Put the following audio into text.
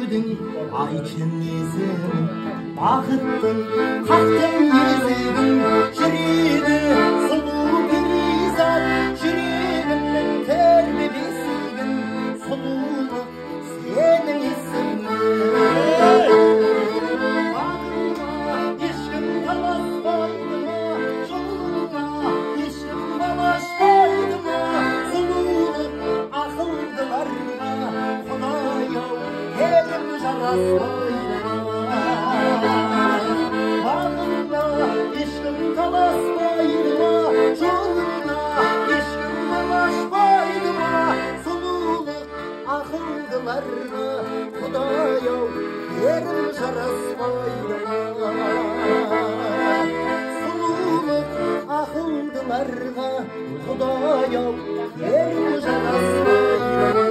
біреудің айтшы есімін, бақыттың қақтың есігін. Жүреді сұлу перизат, жүрегімнің тербе бесігін. Сұлулық сенің есімің. Бағыңа ешкім таласпайды ма, жолыңа ешкім балашпайды ма? Сұлулық ақылдыларға, Құдай-ау, керім жараспайды ма? Бағыңа ешкім таласпайды ма, жолыңа ешкім балашпайды ма? Сұлулық ақылдыларға, Құдай-ау, керім жараспайды ма? Сұлулық ақылдыларға, Құдай-ау, керім жараспайды ма?